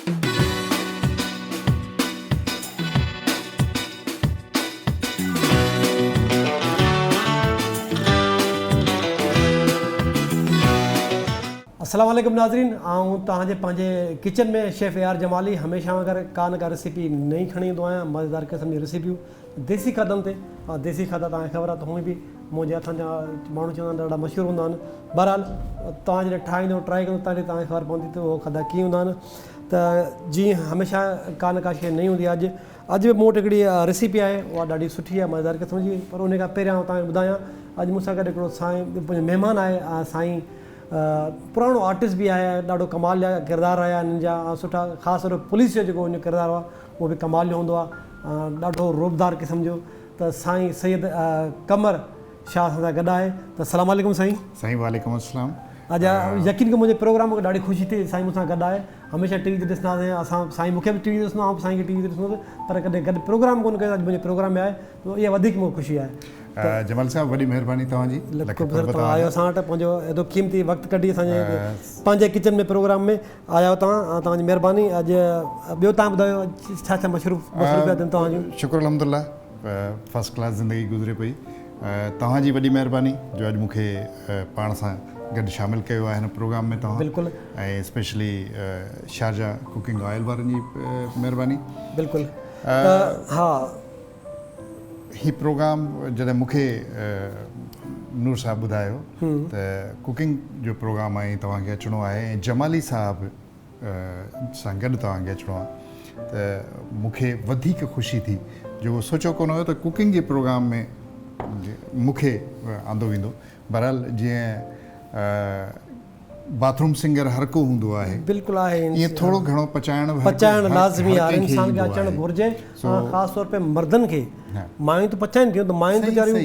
السلام عليڪم ناظرين آئون توهان جي پنهنجي kitchen ۾ chef A R Jamali هميشه وانگر ڪا نه ڪا ريسيپي نئين کڻي ايندو آهيان مزيدار قسم جون ريسيپيون ديسي کاڌن تي ديسي کاڌا توهان کي خبر آهي ته هونئن به منهنجي هٿن جا ماڻهو چوندا آهن ڏاڍا مشهور هوندا آهن بهرحال توهان جڏهن ٺاهيندو ٽرائي ڪندو تڏهن توهان کي خبر پوندي ته اهو کاڌا ڪيئن هوندا آهن ته جيئن هميشه ڪا نه ڪا شيء نئين هوندي آهي اڄ اڄ به مون وٽ هڪڙي ريسيپي آهي اها ڏاڍي سٺي آهي مزيدار قسم جي پر ان کان پهريان آئون توهان کي ٻڌايان اڄ مون سان گڏ هڪڙو سائين منهنجو مهمان آهي سائين پراڻو آرٽسٽ به آهي ڏاڍو ڪمال جا ڪردار رهيا هنن جا سٺا خاص طور پوليس جو جيڪو هن جو ڪردار هو اهو به ڪمال جو هوندو آهي ڏاڍو رعبدار قسم جو ته سائين سيد قمر شاهه اسان سان گڏ آهي ته السلام عليڪم سائين. سائين وعليڪم السلام. اڄ يقين ڪيو منهنجي پروگرام مونکي ڏاڍي خوشي ٿي سائين مون سان گڏ آهي هميشه ٽي وي تي ڏسندا هئاسين اسان سائين مونکي به ٽي وي تي ڏسندو آئون به سائين کي ٽي وي تي ڏسندو هوس پر ڪڏهن گڏ پروگرام ڪونه ڪيو اڄ منهنجي پروگرام ۾ آهي ته اها وڌيڪ مونکي خوشي آهي ته جمال صاحب وڏي مهرباني توهان جي لک قرب توهان آيو اسان وٽ پنهنجو ايڏو قيمتي وقت ڪڍي اسان جي پنهنجي ڪچن ۾ پروگرام ۾ آيا آهيو توهان توهان جي مهرباني اڄ ٻيو توهان ٻڌايو ڇا ڇا مصروف مصروفيات آهن توهان جون. شڪر الحمدلله فرسٽ ڪلاس زندگي گذري پئي توهان جي وڏي مهرباني جو اڄ مون کي پاڻ سان گڏ شامل ڪيو آهي هن پروگرام ۾ توهان بلڪل ۽ اسپيشلي شارجا ڪوڪنگ آئل وارن جي مهرباني. بلڪل ته ها. هي پروگرام جڏهن مون کي نور صاحب ٻڌايو ته ڪوڪنگ جو پروگرام آهي ۽ توهان کي اچڻو آهي ۽ جمالي صاحب سان گڏ توهان کي اچڻو آهي ته مون کي وڌيڪ خوشي ٿي جو سوچيو ڪونه هيو ته ڪوڪنگ جي پروگرام ۾ مون کي آندو ويندو بهرحال جيئن باٿ روم سنگر هر ڪو هوندو آهي. بلڪل آهي ائين ٿورو گهڻو پچائڻ به پچائڻ لازمي آهي هر انسان کي اچڻ گهرجي خاص طور تي مردن کي مايون ته پچائن ٿيون ته مايون ته ويچاريون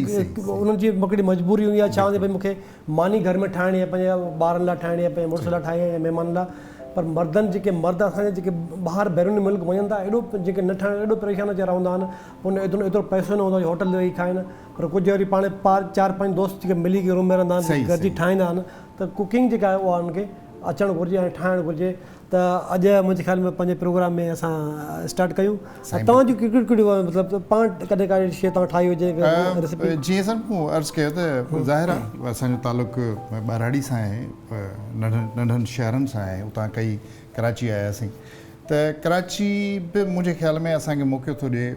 انهن جي هڪڙي مجبوري هوندي آهي ڇا هوندي ڀئي مون کي ماني گهر ۾ ٺاهڻي آهي پنهنجي ٻارن لاء ٺاهڻي آهي پنهنجي مڙس لاء ٺاهڻي آهي يا مهمانن لاء پر مردن جيڪي مرد اسان جا جيڪي ٻاهر بيروني ملڪ وڃن ٿا ايڏو جيڪي نه ٺاهڻ ايڏو پريشان ويچارا هوندا آهن پوء ايترو پئسو نه هوندو آهي جو هوٽل تي ويهي کائن پر ڪجهه وري پاڻ چار پنج دوست جيڪي ملي ڪري روم ۾ رهندا آهن گڏجي ٺاهيندا آهن ته ڪوڪنگ جيڪا آهي اها انهن کي اچڻ گهرجي ۽ ٺاهڻ گهرجي ته اڄ منهنجي خيال ۾ پنهنجي پروگرام ۾ اسان اسٽارٽ ڪيون توهان جون ڪهڙيون ڪهڙيون مطلب پاڻ ڪڏهن ڪا اهڙي شيء توهان ٺاهي هجي ريسيپي. جيئن سر مون عرض ڪيو ته ظاهر آهي اسان جو تعلق ٻهراڙي سان آهي ننڍن ننڍن شهرن سان آهي اتان ڪئي ڪراچي آياسين ته ڪراچي به منهنجي خيال ۾ اسان کي موقعو ٿو ڏئي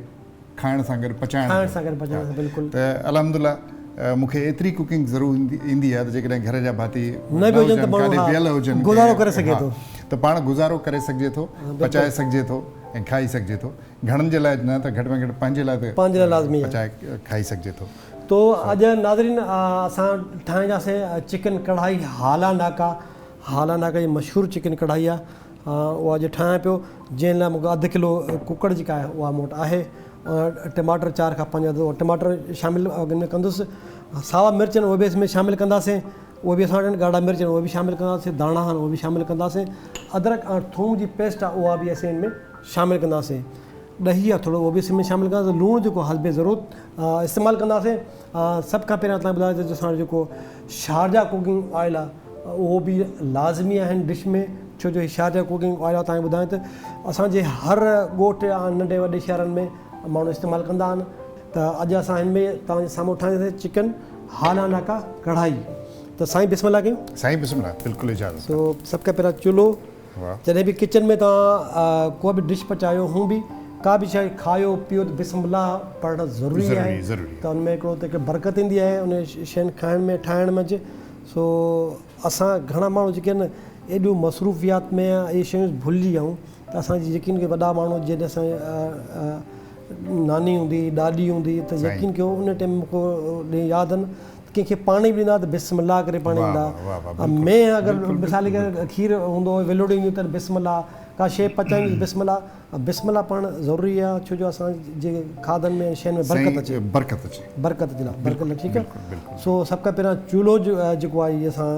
کائڻ سان گڏ پچائڻ کائڻ سان گڏ پچائڻ سان بلڪل ته الحمدلله مون کي ايتري ڪوڪنگ ضرور ايندي آهي ته جيڪڏهن گهر جا ڀاتي نه به هجن ته ڪاڏي ويل هجن گذارو ڪري سگهي ٿو ته پاڻ گذارو ڪري سگهجي ٿو پچائي سگهجي ٿو ۽ کائي سگهجي ٿو گهڻن جي لاء نه ته گهٽ ۾ گهٽ پنهنجي لاء ته پنهنجي لاء لازمي آهي پچائي کائي سگهجي ٿو. تو اڄ ناظرين اسان ٺاهينداسين چڪن ڪڙهائي هالا ناڪا هالا ناڪا جي مشهور چڪن ڪڙهائي آهي اها اڄ ٺاهيان پيو جنهن لاء مون کي اڌ ڪلو ڪڪڙ جيڪا آهي اها مون وٽ آهي ٽماٽر چار کان پنج عدد ٽماٽر شامل ان ۾ ڪندس ساوا مرچ آهن اهي به اس ۾ شامل ڪنداسين اهي به اسان وٽ آهن ڳاڙها مرچ آهن اهي به شامل ڪنداسين ڌاڻا آهن اهي به شامل ڪنداسين ادرڪ ۽ ٿوم جي پيسٽ آهي اها به اسين ان ۾ شامل ڪنداسين ڏهي آهي ٿورو اهو به اس ۾ شامل ڪنداسين لوڻ جيڪو حسب ضرورت استعمال ڪنداسين سڀ کان پهريان تان ٻڌايو ته اسان وٽ جيڪو شارجا ڪوڪنگ آئل آهي اهو به لازمي آهي هن ڊش ۾ ڇو جو هي شارجا ڪوڪنگ آئل آهي تان کي ٻڌايان ته اسان جي هر ڳوٺ يا ننڍي وڏي شهرن ۾ ماڻهو استعمال ڪندا آهن ته اڄ اسان هن ۾ توهان جي سامهون ٺاهينداسين چڪن هالا ناڪا ڪڙهائي ته سائين بسم الله ڪيون. سائين بسم الله بلڪل اجازت. سو سڀ کان پهريان چلهو جڏهن به ڪچن ۾ توهان ڪو به ڊش پچايو هون به ڪا به شيء کايو پيو ته بسم الله پڙهڻ ضروري آهي ته ان ۾ هڪڙو ته برڪت ايندي آهي ان شين کائڻ ۾ ٺاهڻ منجهه سو اسان گهڻا ماڻهو جيڪي آهن ايڏيون مصروفيات ۾ اهي شيون ڀلجي ويا آهيون ته اسان جي يقين ڪيو وڏا ماڻهو جڏهن اسان ناني هوندي هئي ڏاڏي هوندي هئي ته يقين ڪيو ان ٽائيم مون کي ڏينهن ياد آهن ڪنهن کي پاڻي به ڏيندا ته بسم الله ڪري پاڻي ڏيندا مينهن اگر مثال ڪري کير هوندو هو ولوڙي هوندي ته بسم الله ڪا شيء پچائيندي ته بسم الله بسم الله پڙهڻ ضروري آهي ڇو جو اسان جي کاڌن ۾ شين ۾ برڪت اچي برڪت اچي برڪت اچي برڪت ٺيڪ آهي سو سڀ کان پهريان چولهو جيڪو آهي هي اسان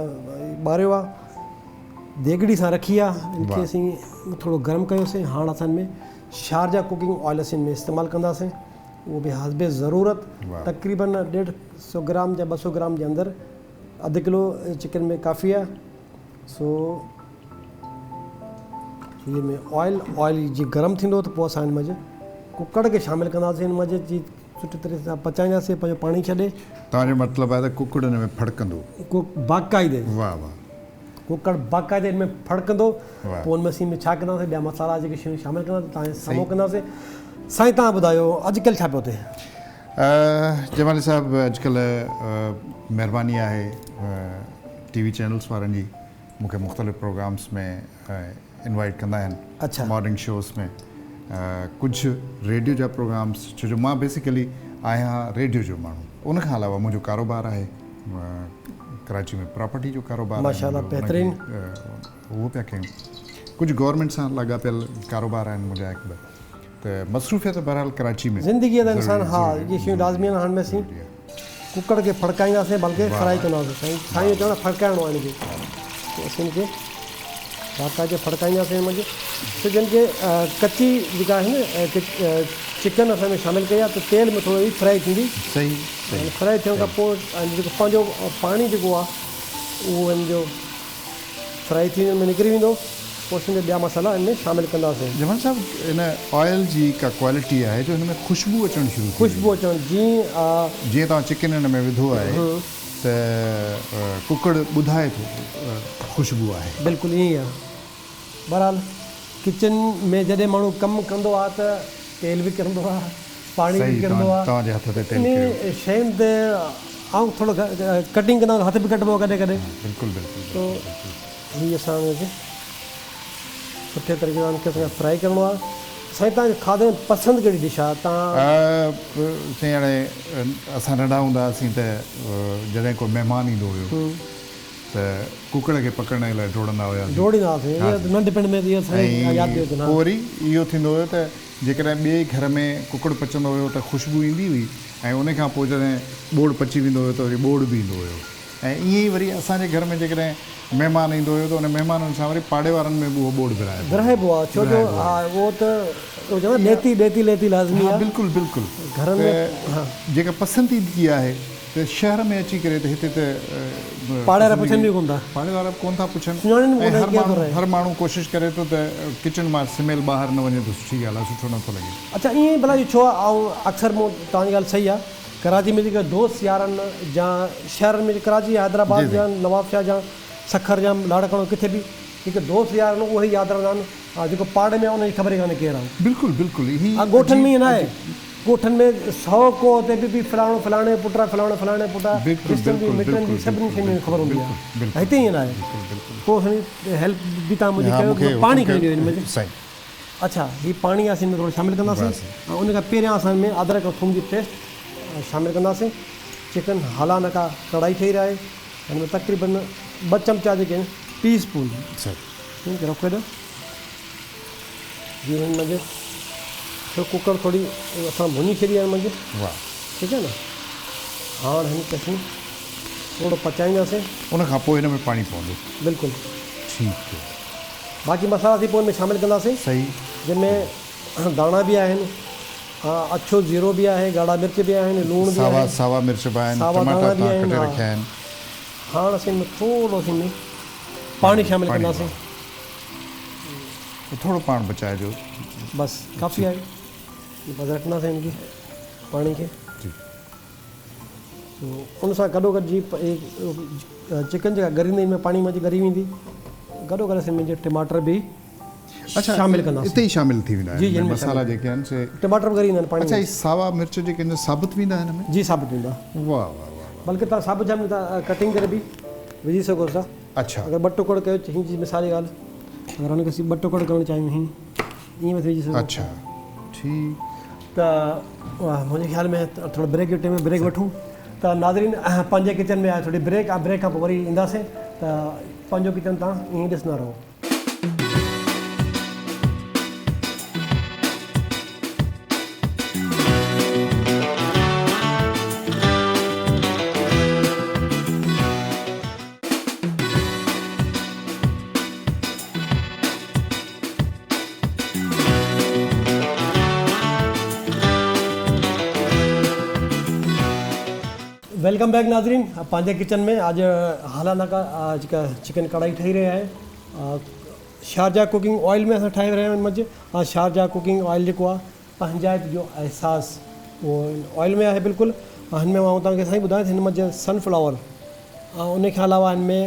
ٻاريو آهي ديڳڙي سان رکي آهي ان کي اسين ٿورو گرم ڪيوسين هاڻ اسان ان ۾ شارجا ڪوڪنگ آئل اسين ان ۾ استعمال ڪنداسين اهو به حسب ضرورت تقريبن ڏيڍ سو گرام يا 200 گرام جي اندر اڌ ڪلو چڪن ۾ ڪافي آهي سو. هي ۾ آئل آئل جي گرم ٿيندو ته پوء اسان ان منجهه ڪڪڙ کي شامل ڪنداسين ان منجهه جي سٺي طريقي سان پچائينداسين پنهنجو پاڻي ڇڏي. توهان جو مطلب آهي ته ڪڪڙ ان ۾ ڦڙڪندو. باقاعدي. واه واه. ڪڪڙ باقاعدي ان ۾ ڦڙڪندو پوء ان ۾ اسين ڇا ڪنداسين ٻيا مصالحا جيڪي شيون شامل ڪنداسين توهان جي سامهون ڪنداسين. سائين توهان ٻڌايو اڄڪلهه ڇا پيو ٿئي؟ جمالي صاحب اڄڪلهه مهرباني آهي ٽي وي چينلز وارن جي مون کي مختلف پروگرامز ۾ انوائيٽ ڪندا آهن اڇا مارننگ شوز ۾ ڪجهه ريڊيو جا پروگرامز ڇو جو مان بيسيڪلي آهيان ريڊيو جو ماڻهو ان کان علاوه منهنجو ڪاروبار آهي ڪراچي ۾ پراپرٽي جو ڪاروبار آهي ماشاءالله بهترين اهو پيا ڪيون ڪجهه گورنمينٽ سان لاڳاپيل ڪاروبار آهن منهنجا هڪ ٻه ته مصروفيت بهرحال ڪراچي ۾ زندگي ته انسان ها اهي شيون لازمي آهن هاڻ ۾ اسين ڪڪڙ کي ڦڙڪائينداسين بلڪه فرائي ڪنداسين سائين سائين جو چوڻ ڦڙڪائڻو آهي ان کي پوء اسين ان کي باقاعده ڦڙڪائينداسين ان منجهه ڇو جو ان کي ڪچي جيڪا آهي نه چڪن اسان ۾ شامل ڪئي آهي ته تيل ۾ ٿورو فرائي ٿيندي صحيح صحيح فرائي ٿيڻ کان پوء جيڪو پنهنجو پاڻي جيڪو آهي اهو ان جو فرائي ٿي ان ۾ نڪري ويندو پوء اسين ٻيا مصالحا ان ۾ شامل ڪنداسين. جمال صاحب ان آئل جي ڪا ڪوالٽي آهي جو هن ۾ خوشبو اچڻ شروع ٿي وئي. خوشبو اچڻ جيئن. جيئن توهان چڪن ان ۾ وڌو آهي ته ڪڪڙ ٻڌائي ٿو خوشبو آهي. بلڪل ائين ئي آهي. بهرحال ڪچن ۾ جڏهن ماڻهو ڪم ڪندو آهي ته تيل به ڪرندو آهي پاڻي به ڪرندو آهي توهان جي هٿ تي تيل ڪريو. انهي شين تي آئون ٿورو ڪٽنگ ڪندو آهيان ته هٿ به ڪٽبو آهي ڪڏهن ڪڏهن. بلڪل بلڪل تو هي اسان ان کي سٺي طريقي سان ان کي اسان کي فرائي ڪرڻو آهي. سائين توهان کي کاڌي ۾ پسند ڪهڙي ڊش آهي توهان. سائين هاڻي اسان ننڍا هوندا هئاسين ته جڏهن ڪو مهمان ايندو هيو ته ڪڪڙ کي پڪڙڻ جي لاء ڊوڙندا هياسين. ڊوڙيندا هئاسين اهو ته ننڍپڻ ۾ ته اهو سائين ياد پيو اچن ها. ۽ پوء وري اهو ٿيندو هيو ته جيڪڏهن ٻئي گهر ۾ ڪڪڙ پچندو هيو ته خوشبو ايندي هئي ۽ ان کان پوء جڏهن ٻوڙ پچي ويندو هيو ته وري ٻوڙ به ايندو هيو ۽ ائين ئي وري اسان جي گهر ۾ جيڪڏهن مهمان ايندو هيو ته ان مهمانن سان وري پاڙي وارن ۾ به اهو ٻوڙ ورهائبو هيو. ورهائبو آهي ڇو جو ورهائبو ها هيو. اهو ته اهو چوندا آهن ڏيتي ڏيتي ليتي لازمي ها آهي بلڪل بلڪل گهرن ته ۾ ها. جيڪا پسنديدگي آهي ته شهر ۾ اچي ڪري ته هتي ته پاڙي وارا پڇن به ڪونه ٿا. پاڙي وارا به ڪونه ٿا پڇن سڃاڻين به ۽ ڪونه هر ڪير ٿو ماڻهو رهي. هر ماڻهو ڪوشش ڪري ٿو ته ڪچن مان سميل ٻاهر نه وڃي ته سٺي ڳالهه آهي سٺو نٿو لڳي. اڇا ائين ئي ڀلا اهو ڇو آهي آئون اڪثر مون توهان جي ڳالهه صحيح آهي ڪراچي ۾ جيڪي دوست يار آهن جا شهرن ۾ ڪراچي يا حيدرآباد يا نوابشاهه جا سکر يا لاڙڪاڻو ڪٿي به جيڪي دوست يار آهن اهي ياد رهندا آهن ها جيڪو پاڙي ۾ آهي ان جي خبر ئي ڪانهي ڪير آهي. بلڪل بلڪل هي ها ڳوٺن ۾ ائين ناهي ڳوٺن ۾ سئو ڪوهه تي به فلاڻو فلاڻي جو پٽ آهي فلاڻو فلاڻي جو پٽ آهي رشتن جي مٽن جي سڀني شين جي خبر هوندي آهي هتي ائين ناهي پوء سائين هيلپ به توهان منهنجي ڪيو پاڻي کڻي ڏيو هن ۾. اڇا هي پاڻي اسين هن ۾ ٿورو شامل ڪنداسين ۽ ان کان پهريان اسان هن ۾ ادرڪ ۽ ٿوم جي پيسٽ شامل ڪنداسين. چڪن هالا نڪا ڪڙهائي ٺهي رهي آهي هن ۾ تقريبن ٻه چمچا جيڪي آهن ٽي اسپون ٺيڪ رکو هيڏو جي هن منجهه ڇو ڪڪڙ ٿوري اسان ڀڃي ڇڏي آهي هن منجهه واهه ٺيڪ آهي نه هاڻ هن کي اسين ٿورو پچائينداسين. ان کان پوء هن ۾ پاڻي پوندو. بلڪل. ٺيڪ آهي. باقي مصالحا اسين پوء ان ۾ شامل ڪنداسين. صحيح. جن ۾ ڌاڻا به آهن، اڇو زيرو به آهي، ڳاڙها مرچ به آهن، لوڻ به آهي. ساوا مرچ به آهن، ساوا ٽماٽا ڌاڻا به توهان آهن، ڪٽي ها. رکيا آهن. هاڻ اسين ان ۾ ٿورو اسين ان ۾ پاڻي شامل پاڻي ڪنداسين. ٿورو پاڻ بچائجو. بس ڪافي آهي. بس رکنداسين ان کي پاڻي کي. جي. ان سان گڏو گڏ جي چڪن جيڪا ڳريندي ان ۾ پاڻي منجهه ڳري ويندي گڏو گڏ اسين منجهه ٽماٽر به اڇا شامل ڪنداسين اتي ئي شامل ٿي ويندا جي آهن جي مصالحا جيڪي آهن سي ٽماٽر به ڳري ويندا آهن پاڻي اڇا هي ساوا مرچ جيڪي آهن ثابت ويندا آهن ۾ جي ثابت ويندا واه واه واه بلڪه تان ثابت جام تان ڪٽنگ ڪري به وجهي سگهو ٿا اڇا اگر ٻه ٽڪڙ ڪيو هي جي مثال جي ڳالهه اگر ان کي اسين ٻه ٽڪڙ ڪرڻ چاهيون هي ائين به ٿي وجهي سگهو اڇا ٺيڪ ته منهنجي خيال ۾ ٿورو بريڪ جو ٽيم بريڪ وٺون ته ناظرين پنهنجي ڪچن ۾ آهي ٿوري بريڪ بريڪ کان پوء وري اينداسين ته پنهنجو ڪچن تان ائين ڏسندا رهو. Welcome back ناظرين پنهنجي ڪچن ۾ اڄ هالا ناڪا جيڪا چڪن ڪڙهائي ٺهي رهي آهي شارجا ڪوڪنگ آئل ۾ اسان ٺاهي رهيا آهيون هن منجهه ۽ شارجا ڪوڪنگ آئل جيڪو آهي پنهنجائپ جو احساس اهو آئل ۾ آهي بلڪل ۽ هن ۾ آئون توهان کي سائين ٻڌايان ته هن منجهه سن فلاور ۽ ان کان علاوه هن ۾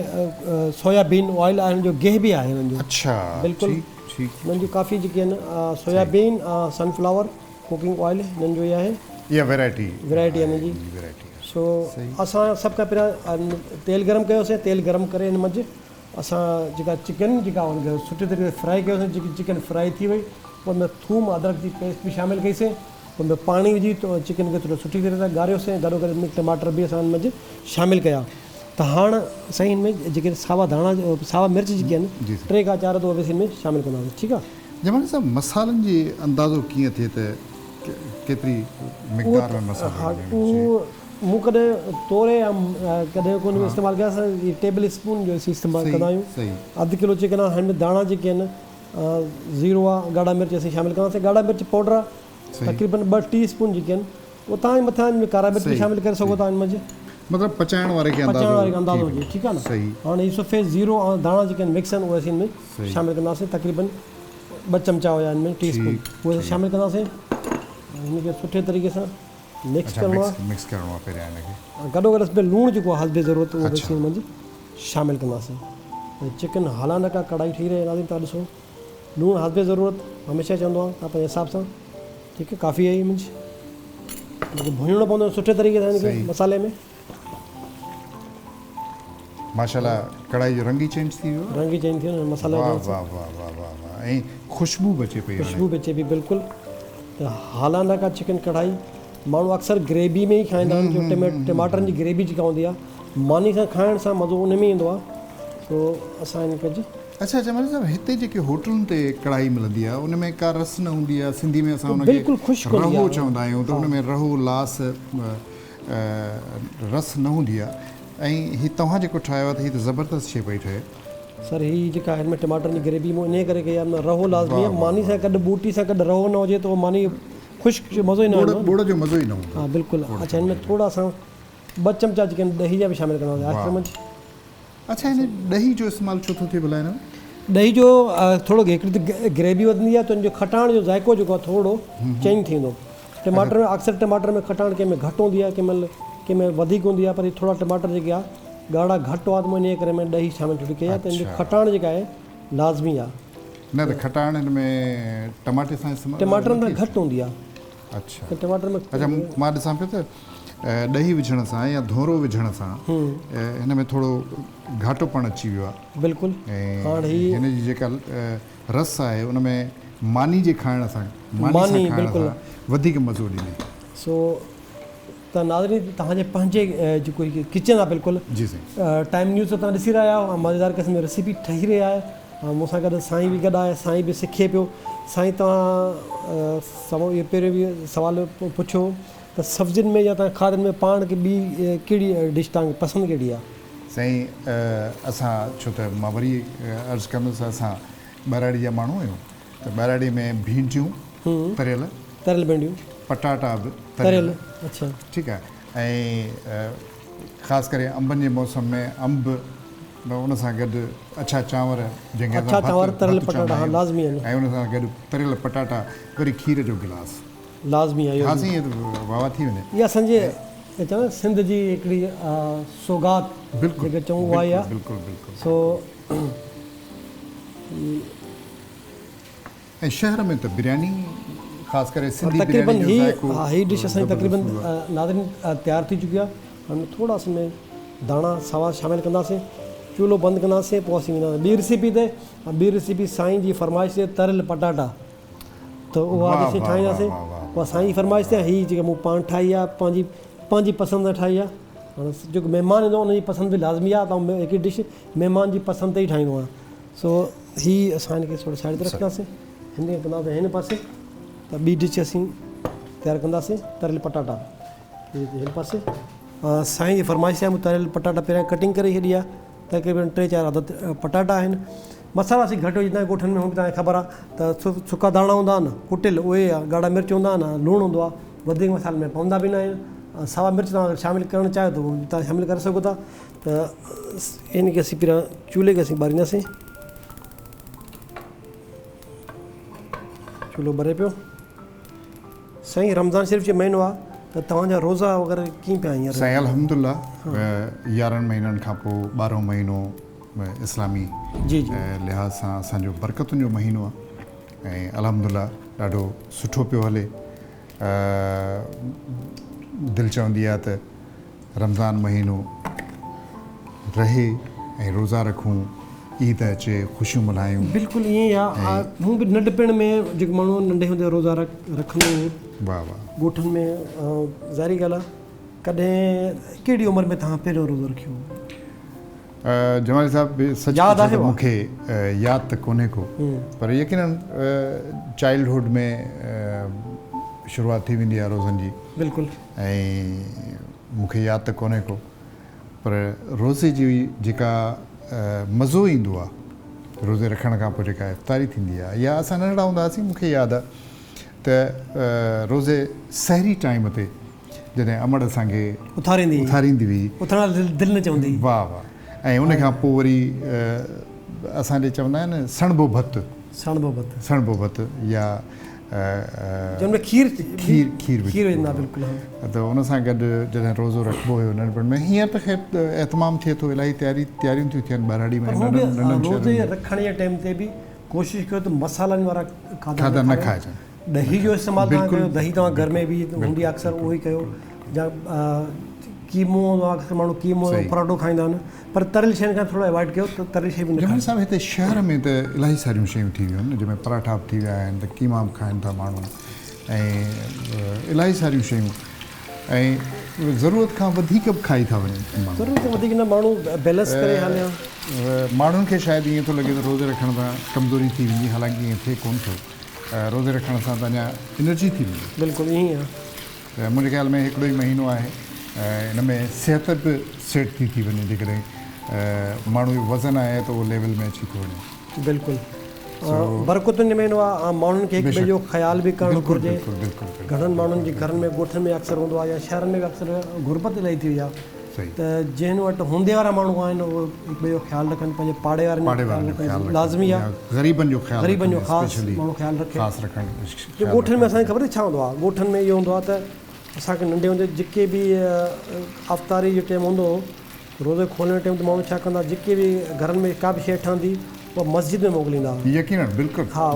سويا بين آئل آهي هن جو گيهه به آهي هنن جو اڇا بلڪل ٺيڪ هنن جون ڪافي جيڪي آهن soybean ۽ sunflower cooking oil هنن جو ئي آهي. اها ويرائٽي ويرائٽي هنن جي ويرائٽي سو اسان سڀ کان پهريان تيل گرم ڪيوسين تيل گرم ڪري هن منجهه اسان جيڪا چڪن جيڪا ان کي سٺي طريقي سان فرائي ڪيوسين جيڪي چڪن فرائي ٿي وئي پوء ان ۾ ٿوم ادرڪ جي پيسٽ به شامل ڪئي سين پوء ان ۾ پاڻي وجهي چڪن کي ٿورو سٺي طريقي سان ڳاريوسين گڏو گڏ ان ۾ ٽماٽر به اسان ان منجهه شامل ڪيا ته هاڻ سائين هن ۾ جيڪي ساوا ڌاڻا ساوا مرچ جيڪي آهن ٽي کان چار اهي به اسين ان ۾ شامل ڪنداسين ٺيڪ آهي. جمالي صاحب مصالحن جي اندازو ڪيئن ٿئي ته ڪيتري مقدار ۾ مصالحا وجهڻ گهرجي؟ مون ڪڏهن توري يا ڪڏهن ڪونه استعمال ڪيا اسان ٽيبل اسپون جو اسين استعمال ڪندا آهيون اڌ ڪلو چڪن آهي هن ۾ داڻا جيڪي آهن زيرو آهي ڳاڙها مرچ اسين شامل ڪنداسين ڳاڙها مرچ پائوڊر آهي تقريبن ٻه ٽي اسپون جيڪي آهن اهو تان مٿان ان ۾ ڪارا مرچ به شامل ڪري سگهو ٿا ان منجهه مطلب پچائڻ واري کي اندازو پچائڻ واري کي اندازو هجي ٺيڪ آهي نه هاڻي هي سفيد زيرو ۽ داڻا جيڪي آهن مڪس آهن اهي اسين ان ۾ شامل ڪنداسين تقريبن ٻه چمچا هيا ان ۾ ٽي اسپون اهي اسين شامل ڪنداسين هن کي سٺي طريقي سان مڪس ڪرڻو آهي. مڪس ڪرڻو آهي پهريان هن کي. گڏو گڏ اس ۾ لوڻ جيڪو آهي حسب ضرورت اهو به اسين ان منجهه شامل ڪنداسين. ۽ چڪن هالانڪا ڪڙهائي ٺهي رهي آهي ناظرين توهان ڏسو لوڻ حسب ضرورت هميشه چوندو آهيان توهان پنهنجي حساب سان ٺيڪ آهي ڪافي آهي منجهه هن کي ڀڃڻو پوندو سٺي طريقي سان هن کي مصالحي ۾. ماشاءالله ڪڙهائي جو رنگ ئي چينج ٿي ويو آهي. رنگ ئي چينج ٿي ويو مصالحا واه واه واه واه واه واه ۽ خوشبو به اچي پئي هاڻي. خوشبو به اچي پئي بلڪل ته هالانڪا چڪن ڪڙهائي ماڻهو اڪثر گريوي ۾ ئي کائيندا آهن جو ٽماٽرن جي گريوي جيڪا هوندي آهي ماني سان کائڻ سان مزو ان ۾ ايندو آهي سو اسان ان کي اڇا جمالي صاحب هتي جيڪي هوٽلن تي ڪڙهائي ملندي آهي ان ۾ ڪا رس نه هوندي آهي سنڌي ۾ اسان ان کي رهو چوندا آهيون ته ان ۾ رهو لاس رس نه هوندي آهي ۽ هي توهان جيڪو ٺاهيو آهي ته هي ته زبردست شي پئي ٺهي. سر هي جيڪا هن ۾ ٽماٽرن جي گريوي مون انهي ڪري ڪئي آهي نه رهو لازمي آهي ماني سان گڏ ٻوٽي سان گڏ رهو نه هجي ته اهو ماني خشڪ جو مزو ئي نه ايندو ٻوڙ جو مزو ئي نه هوندو. ها بلڪل اڇا هن ۾ ٿورا اسان ٻه چمچا جيڪي آهن ڏهي جا به شامل ڪنداسين آخر ۾. اڇا هن ڏهي جو استعمال ڇو ٿو ٿئي ڀلا هن ۾؟ ڏهي جو ٿورو هڪڙي ته گريوي وڌندي آهي ته ان جو کٽاڻ جو ذائقو جيڪو آهي ٿورو چينج ٿي ويندو ٽماٽر ۾ اڪثر ٽماٽر ۾ کٽاڻ ڪنهن ۾ گهٽ هوندي آهي ڪنهن مهل ڪنهن ۾ وڌيڪ هوندي آهي پر هي ٿورا ٽماٽر جيڪي آهي ڳاڙها گهٽ هئا ته مون انهيء ڪري ۾ ڏهي شامل ٿوري ڪئي آهي ته ان جو کٽاڻ جيڪا آهي لازمي آهي. نه ته کٽاڻ هن ۾ ٽماٽي سان استعمال ٽماٽرن سان گهٽ هوندي آهي. اڇا ٽماٽر ۾ اڇا مان ڏسان پيو ته ڏهي وجهڻ سان يا ڌونرو وجهڻ سان هن ۾ ٿورو گهاٽو پڻ اچي ويو آهي. بلڪل هاڻ هي هن جي جيڪا رس آهي ان ۾ ماني جي کائڻ سان ماني سان کائڻ سان وڌيڪ مزو ڏيندي. سو ته ناظرين توهان جي پنهنجي جيڪو هي ڪچن آهي بلڪل جي سائين ٽائيم نيوز تي توهان ڏسي رهيا آهيو ۽ مزيدار قسم جي ريسيپي ٺهي رهي آهي ۽ مون سان گڏ سائين به گڏ آهي سائين به سکي پيو سائين توهان سو اهو پهريون به سوال پڇيو ته سبزين ۾ يا توهان کاڌن ۾ پاڻ کي ٻي ڪهڙي ڊش توهان کي پسند ڪهڙي آهي؟ سائين اسان ڇو ته مان وري عرض ڪندس اسان ٻهراڙي جا ماڻهو آهيون ته ٻهراڙي ۾ ڀينڊيون تريل، تريل ڀينڊيون، پٽاٽا به تريل، اڇا ٺيڪ آهي ۽ خاص ڪري انبن جي موسم ۾ انب ان سان گڏ اڇا چانور جنهن کي اڇا چانور تريل پٽاٽا ها لازمي آهن ۽ ان سان گڏ تريل پٽاٽا وري کير جو گلاس لازمي آهي اهو ها سائين واهه واهه ٿي وڃي. اها اسان جي چون سنڌ جي هڪڙي سوغات جيڪي چئون اها ئي آهي بلڪل بلڪل سو ۽ شهر ۾ ته برياني خاص ڪري سنڌي تقريبن برياني جو ذائقو ها هي ڊش اسان جي تقريبن ناظرين تيار ٿي چڪي آهي هاڻي ٿورا اس ۾ ڌاڻا ساوا شامل ڪنداسين چولهو بند ڪنداسين پوء اسين وينداسين ٻي ريسيپي تي ٻي ريسيپي سائين جي فرمائش تي تريل پٽاٽا ته اها به اسين ٺاهينداسين اها سائين جي فرمائش تي هي جيڪا مون پاڻ ٺاهي آهي پنهنجي پنهنجي پسند سان ٺاهي آهي هاڻي جيڪو مهمان ايندو ان جي پسند به لازمي آهي ته آئون هڪ ڊش مهمان جي پسند تي ئي ٺاهيندو آهيان سو هي اسان هن کي ٿورو سائيڊ تي رکنداسين هن کي ڪنداسين هن پاسي ته ٻي ڊش اسين تيار ڪنداسين تريل پٽاٽا هن پاسي سائين جي فرمائش تي مون تريل پٽاٽا پهريان ڪٽنگ ڪري ڇڏي آهي تقريبن ٽي چار عدد پٽاٽا آهن مصالحا اسين گهٽ وجهندا آهيون ڳوٺن ۾ هونء به توهان کي خبر آهي ته سڪا ڌاڻا هوندا آهن ڪٽيل اهي ڳاڙها مرچ هوندا آهن لوڻ هوندو آهي وڌيڪ مصالحن ۾ پوندا به نه آهن ساوا مرچ توهان اگر شامل ڪرڻ چاهيو ته توهان شامل ڪري سگهو ٿا ته ان کي اسين پهريان چولهي کي اسين ٻارينداسين. چولهو ٻري پيو. سائين رمضان شريف جو مهينو آ ته توهان جا روزا وغيره ڪيئن پيا هينئر؟ سائين الحمدلله 11 مهينن کان پوء ٻارهون مهينو اسلامي جي جي لحاظ سان اسان جو برڪتن جو مهينو آ ۽ الحمدلله ڏاڍو سٺو پيو هلي. دل چوندي آ ته رمضان مهينو رهي ۽ روزا رکون، عيد اچي خوشيون ملهايون. بلڪل ائين ئي آ مون به ننڍپڻ ۾ جيڪو ماڻهو ننڍي هوندي روزا رکندو هو واه واه. ڳوٺن ۾ ظاهري ڳالهه آ ڪڏهن ڪهڙي عمر ۾ توهان پهريون روزو رکيو هو؟ جمالي صاحب سچ پڇو ته مون کي ياد ته ڪونهي ڪو پر يقينن چائلڊ هوڊ ۾ شروعات ٿي ويندي آ روزن جي. بلڪل. ۽ مون کي ياد ته ڪونهي ڪو پر روزي جي جيڪا مزو ايندو آ روزي رکڻ کان پوء جيڪا افطاري ٿيندي آ يا اسان ننڍڙا هوندا هئاسين مون کي ياد آ ته روزي سحري ٽائيم تي جڏهن امڙ اسان کي اٿاريندي هئي اٿڻ لاء دل نه چوندي هئي. واه واه ۽ ان کان پوء وري اسان ڏي چوندا آهن نه سڻڀو ڀت. سڻڀو ڀت. سڻڀو ڀت يا جنهن ۾ کير کير کير کير وجهندا بلڪل ها. ته ان سان گڏ جڏهن روزو رکبو هيو ننڍپڻ ۾ هينئر ته خير اهتمام ٿئي ٿو الاهي تياري تياريون ٿيون ٿين ٻهراڙي ۾ ننڍن ننڍن شهرن ۾ روزي رکڻ جي ٽائيم تي به ڪوشش ڪيو ته مصالحن وارا کاڌا نه کائجن. ڏهي جو استعمال توهان ڪيو ڏهي توهان گهر ۾ به هوندي آهي اڪثر اهو ئي ڪيو يا قيمو هوندو آهي اڪثر ماڻهو قيمو ۽ پراٺو کائيندا آهن پر تريل شين کان ٿورو اوائڊ ڪيو ته تريل شيون به نه جمالي صاحب هتي شهر ۾ ته الاهي ساريون شيون ٿي ويون آهن جنهن ۾ پراٺا به ٿي ويا آهن ته قيما به کائن ٿا ماڻهو ۽ الاهي ساريون شيون ۽ ضرورت کان وڌيڪ به کائي ٿا وڃن ماڻهو. ضرورت کان وڌيڪ نه ماڻهو بيلنس ڪري هلي ها. ماڻهن کي شايد ائين ٿو لڳي ته روزي رکڻ سان ڪمزوري ٿي ويندي حالانڪه ائين ٿئي ڪونه ٿو. روزي رکڻ سان ته اڃا انرجي ٿي ملي. بلڪل ائين ئي آهي. ته منهنجي خيال ۾ هڪڙو ئي مهينو آهي ان ۾ صحت به سيٽ ٿي ٿي وڃي جيڪڏهن ماڻهو جو وزن آهي ته اهو ليول ۾ اچي ٿو وڃي. بلڪل برڪتن جو مهينو آهي ماڻهن کي هڪ ٻئي جو خيال به ڪرڻ گهرجي گهڻن ماڻهن جي گهرن ۾ ڳوٺن ۾ اڪثر هوندو آهي يا شهرن ۾ به اڪثر غربت الاهي ٿي وئي آهي ته جنهن وٽ هوندي وارا ماڻهو آهن اهي هڪ ٻئي جو خيال رکن پنهنجي پاڙي وارن جو خيال رکن لازمي آهي غريبن جو خيال غريبن جو خاص ماڻهو خيال رکي جو ڳوٺن ۾ اسان کي خبر اٿئي ڇا هوندو آهي ڳوٺن ۾ اهو هوندو آهي ته اسان کي ننڍي هوندي جيڪي به افطاري جو ٽيم هوندو هو روزي کولڻ جو ٽيم ته ماڻهو ڇا ڪندا جيڪي به گهرن ۾ ڪا به شيء ٺهندي اها مسجد ۾ موڪليندا هئا يقينن بلڪل ها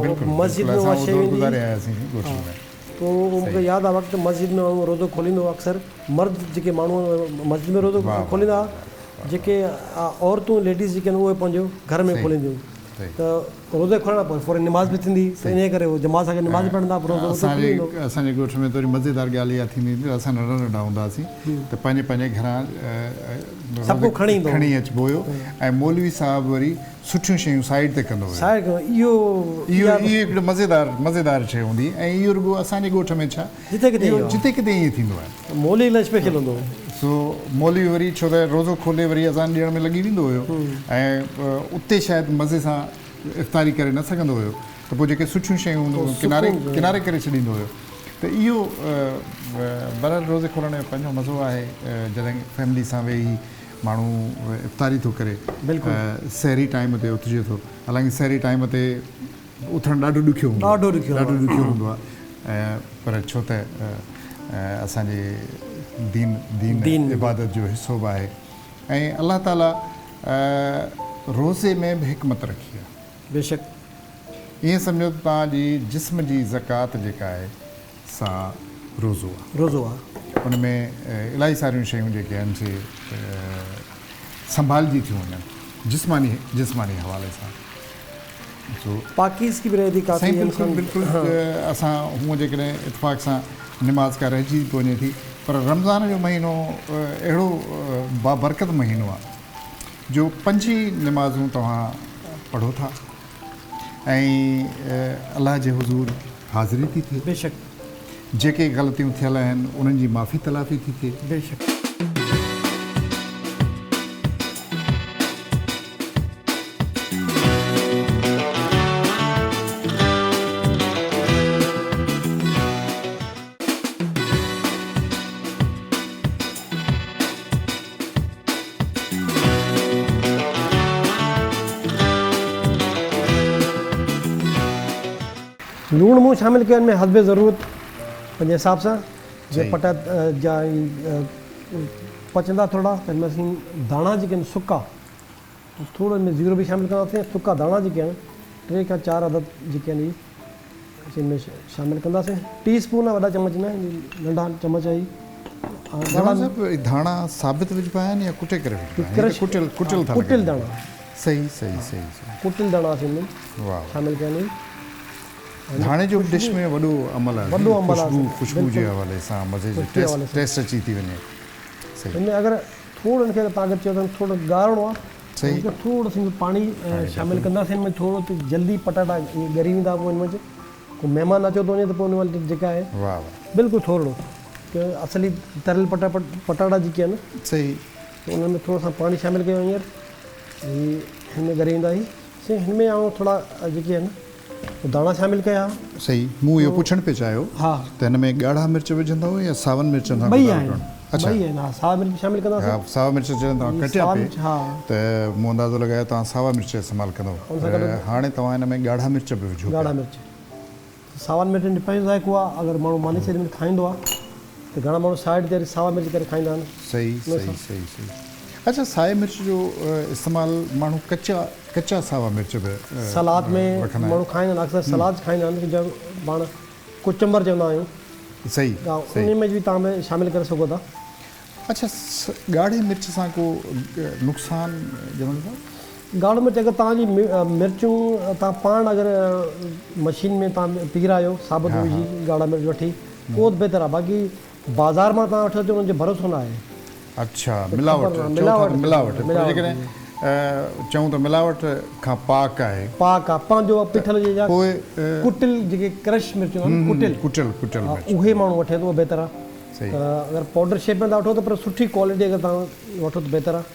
مسجد ۾ اها شيء ويندي پوء مون کي ياد آ وقت مسجد ۾ ماڻهو روزو کوليندو هو اڪثر مرد جيڪي ماڻهو مسجد ۾ روزو کوليندا ها جيڪي عورتون ليڊيز جيڪي آهن اهي پنهنجو گهر ۾ کولينديون ته روزي کولڻ کان پوء فورن نماز به ٿيندي ته انهيء ڪري هو جماعت سان گڏ نماز به پڙهندا روزو اتي کلي ويندو. اسان جي ڳوٺ ۾ ته وري مزيدار ڳالهه اها ٿيندي هئي ته اسان ننڍا ننڍا هوندا هئاسين ته پنهنجي پنهنجي گهران سڀ ڪو کڻي ايندو هو. کڻي اچبو هيو ۽ مولوي صاحب وري سٺيون شيون سائيڊ تي ڪندو هيو. سائيڊ ڪندو اهو اهو اهو هڪڙو مزيدار مزيدار شيء هوندي هئي ۽ اهو رڳو اسان جي ڳوٺ ۾ ڇا جتي ڪٿي اهو جتي ڪٿي ائين ٿيندو آهي. مولوي لاء اسپيشل هوندو هو. سو مولوي وري ڇو ته روزو کولي وري اذان ڏيڻ ۾ لڳي ويندو هيو ۽ اتي شايد مزي سان افطاري ڪري نه سگهندو هيو ته پوء جيڪي سٺيون شيون هونديون هيون ڪناري ڪناري ڪري ڇڏيندو هيو ته اهو بهرحال روزي کولڻ جو پنهنجو مزو آهي جڏهن فيملي سان ويهي ماڻهو افطاري ٿو ڪري سحري ٽائيم تي اٿجي ٿو حالانڪه سحري ٽائيم تي اٿڻ ڏاڍو ڏکيو هوندو آهي ڏاڍو ڏکيو هوندو آهي پر ڇو ته اسان جي دين دين عبادت جو حصو به آهي ۽ الله تعالي روزي ۾ به حڪمت رکي آهي. بيشڪ. ائين سمجهو ته توهان جي جسم جي زڪوات جيڪا آهي سا روزو آهي. روزو آهي. ان ۾ الاهي ساريون شيون جيڪي آهن سي سنڀالجي ٿيون وڃن جسماني جسماني حوالي سان. سو پاڪيزگي به رهي ٿي ڪافي سائين بلڪل بلڪل اسان هونء جيڪڏهن اتفاق سان نماز ڪا رهجي به وڃي ٿي پر رمضان جو مهينو اهڙو بابرڪت مهينو آهي جو پنج ئي نمازون توهان پڙهو ٿا ۽ الله جي حضور حاضري ٿي ٿئي. بيشڪ. جيڪي غلطيون ٿيل آهن انهن جي معافي تلافي ٿي ٿئي. بيشڪ. لوڻ مون شامل ڪيو ان ۾ حسب ضرورت پنهنجي حساب سان جي پٽا جا پچندا ٿورڙا ته ان ۾ اسين ڌاڻا جيڪي آهن سڪا ٿورو ان ۾ زيرو به شامل ڪنداسين سڪا ڌاڻا جيڪي آهن 3 کان 4 عدد جيڪي آهن اسين ان ۾ شامل ڪنداسين. ٽي اسپون وڏا چمچ نه ننڍا چمچ آهي. جمال صاحب ڌاڻا ثابت وجهبا آهن يا ڪٽي ڪري وجهبا آهن؟ هي ته ڪٽيل ڪٽيل ٿا لڳن. ڪٽيل ڌاڻا. صحيح صحيح صحيح صحيح. ڪٽيل ڌاڻا اسين ان ۾ شامل ڪيا آهن. ڌاڻي جو به ڊش ۾ وڏو عمل آهي. وڏو عمل آهي. خوشبو خوشبو جي حوالي سان مزي جي ٽيسٽ ٽيسٽ اچي ٿي وڃي. صحيح. هن ۾ اگر ٿورو ان کي توهان اگر چئو ته ٿورو ڳاڙهو آهي صحيح. ته ٿورو سو پاڻي شامل ڪنداسين ان ۾ ٿورو ته جلدي پٽاٽا ائين ڳري ويندا پوء ان ۾ ڪو مهمان اچو ٿو وڃي ته پوء ان مهل جيڪا آهي واه واه بلڪل ٿورڙو ته اصلي تريل پٽا پٽاٽا جيڪي آهن صحيح ته انهن ۾ ٿورو سو پاڻي شامل ڪيو هينئر هي هن ۾ ڳري ويندا هي سائين هن ۾ آئون ٿورا جيڪي آهن داڻا شامل ڪيا. صحيح مون اهو پڇڻ پئي چاهيو ته هن ۾ ڳاڙها مرچ وجهندؤ يا ساون مرچن سان ٻئي آهن اڇا ٻئي آهن ها ساوا مرچ به شامل ڪنداسين. ها ساوا مرچ جڏهن توهان ڪٽيا پئي ته مون اندازو لڳايو توهان ساوا مرچ استعمال ڪندؤ پر هاڻي توهان هن ۾ ڳاڙها مرچ به وجهو پيا. ڳاڙها مرچ ساون مرچن جو پنهنجو ذائقو آهي اگر ماڻهو ماني سيري ۾ کائيندو آهي ته گهڻا ماڻهو سائيڊ تي ساوا مرچ ڪري کائيندا آهن. صحيح صحيح صحيح صحيح اڇا سائي مرچ جو استعمال ماڻهو ڪچا ڪچا ساوا مرچ به سلاد ۾ ماڻهو کائيندا آهن اڪثر سلاد کائيندا آهن جنهن پاڻ ڪچمبر چوندا آهيون صحيح صحيح ان ۾ به توهان به شامل ڪري سگهو ٿا. اڇا ڳاڙهي مرچ سان ڪو نقصان ڄمڻ صاحب؟ ڳاڙهو مرچ اگر توهان جي مرچون توهان پاڻ اگر مشين ۾ توهان پيرايو ثابت وجهي ڳاڙها مرچ وٺي اهو ته بهتر آهي باقي بازار مان توهان وٺو ته ان جو ڀروسو نه آهي. اڇا ملاوٽ چئو ٿا ته ملاوٽ پر جيڪڏهن چئون ته ملاوٽ کان پاڪ آهي. پاڪ آهي پنهنجو پيٺل هجي يا ڪٽيل جيڪي ڪرش مرچون آهن ڪٽيل ڪٽيل ڪٽيل مرچ اهي ماڻهو وٺي ته اهو بهتر آهي ته اگر پائوڊر شيپ ۾ ٿا وٺو ته پر سٺي ڪوالٽي اگر توهان وٺو ته بهتر آهي.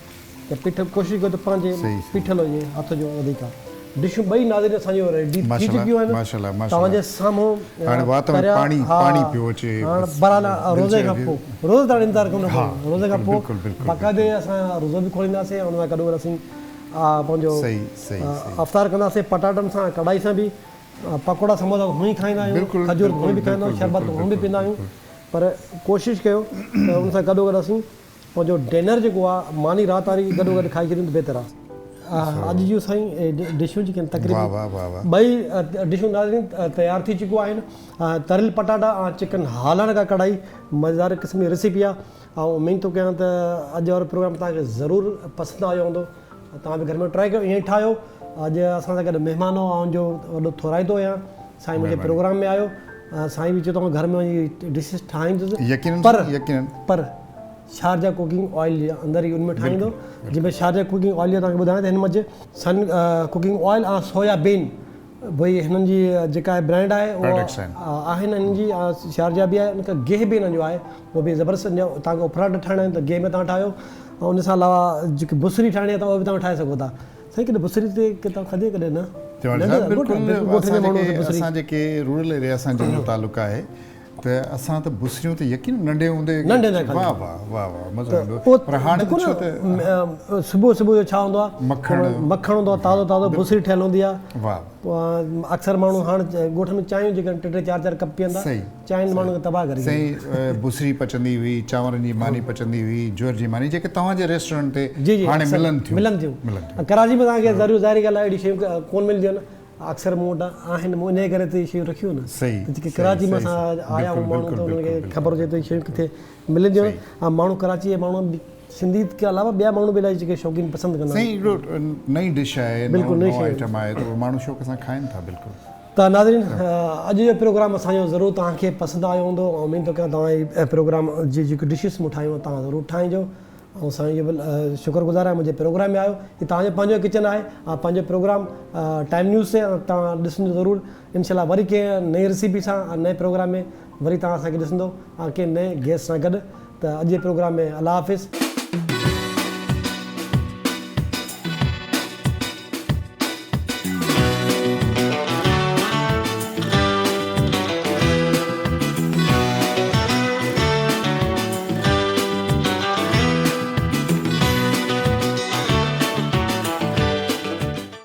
ته پيٺل ڪوشش ڪيو ته پنهنجي پيٺل هجي هٿ جو وڌيڪ آ. ڊشون ٻئي ناظرين اسان جون ريڊي ٿي چڪيون آهن توهان جي سامهون تريا ها هاڻ بهرحال روزي کان پوء روزي تائين انتظار ڪرڻو پوندو روزي کان پوء باقاعدي اسان روزو به کولينداسين ان سان گڏوگڏ اسين پنهنجو افطار ڪنداسين پٽاٽن سان ڪڙهائي سان به پڪوڙا سموسا هونئن ئي کائيندا آهيون کجور هونئن به کائيندا آهيون شربت هونئن به پيئندا آهيون پر ڪوشش ڪيو ته ان سان گڏوگڏ اسين پنهنجو ڊنر جيڪو آ ماني رات واري گڏو گڏ کائي ڇڏيون ته بهتر آ. اڄ جون سائين ڊشون جيڪي آهن تقريبن ٻئي ڊشون ناظرين تيار ٿي چڪيون آهن تريل پٽاٽا ۽ چڪن هالڻ کا ڪڙهائي مزيدار قسم جي ريسيپي آ آئون اميد ٿو ڪيان ته اڄ وارو پروگرام توهان کي ضرور پسند آيو هوندو توهان به گهر ۾ ٽرائي ڪيو ائين ئي ٺاهيو اڄ اسان سان گڏ مهمان هو آئون جو وڏو ٿورائتو آهيان سائين منهنجي پروگرام ۾ آيو سائين به چيو ته آئون گهر ۾ وڃي ڊشز ٺاهيندس پر پر شارجا ڪوڪنگ آئل جي اندر ئي ان ۾ ٺاهيندو جنهن ۾ شارجا ڪوڪنگ آئل جو توهان کي ٻڌايان ته هن منجهه سن ڪوڪنگ آئل ۽ سويا بين ڀئي هنن جي جيڪا برانڊ آهي اها آهن هنن جي شارجا به آهي ان کان گيهه به هنن جو آهي اهو به زبردست توهان کي اڦراٽ ٺاهڻا آهن ته گيهه ۾ توهان ٺاهيو ۽ ان سان علاوه جيڪي بصري ٺاهڻي آهي ته اها به توهان ٺاهي سگهو ٿا سائين ڪڏهن بصري تي ڪتاب کاڌي ڪڏهن نه بلڪل اسان جيڪي رورل ايريا سان جنهن جو تعلق آهي ته اسان ته بصريون ته يقينن ننڍي هوندي ننڍي هوندي کاڌيون. واه واه واه واه مزو ايندو هو پر هاڻي ته ڇو ته صبح صبح جو ڇا هوندو آهي مکڻ مکڻ هوندو آهي تازو تازو بصري ٺهيل هوندي آهي واه اڪثر ماڻهو هاڻ ڳوٺ ۾ چانهيون جيڪي ٽي ٽي چار چار ڪپ پيئن ٿا چانهن ماڻهن کي تباهه ڪري سائين بصري پچندي هئي چانورن جي ماني پچندي هئي جوئر جي ماني جيڪي توهان جي ريسٽورنٽ تي هاڻي ملن ٿيون ملن ٿيون ڪراچي ۾ توهان کي ظاهري ڳالهه آهي اهڙي شيون ڪونه ملنديون آهن اڪثر مون وٽ آهن مون انهيء ڪري ته اهي شيون رکيون آهن ته جيڪي ڪراچي مان اسان آيا آهيون ماڻهو ته انهن کي خبر هجي ته اهي شيون ڪٿي ملنديون آهن ۽ ماڻهو ڪراچي جا ماڻهو سنڌي کان علاوه ٻيا ماڻهو به الاهي جيڪي شوقين پسند ڪندا آهن. سائين هڪڙو نئين ڊش آهي نئون آئٽم آهي ته ماڻهو شوق سان کائن ٿا بلڪل. ته ناظرين اڄ جو پروگرام اسان جو ضرور توهان کي پسند آيو هوندو ۽ اميد ٿو ڪيان توهان هي پروگرام جي جيڪي ڊشز مون ٺاهيون توهان ضرور ٺاهينجو. آئون سائين جو به شڪر گذار آهيان منهنجي پروگرام ۾ آيو هي توهان جو پنهنجو ڪچن آهي ۽ پنهنجو پروگرام ٽائيم نيوز تي توهان ڏسندو ضرور انشاء الله وري ڪنهن نئين ريسيپي سان ۽ نئين پروگرام ۾ وري توهان اسان کي ڏسندو ۽ ڪنهن نئين گيسٽ سان گڏ ته اڄ جي پروگرام ۾ الله حافظ.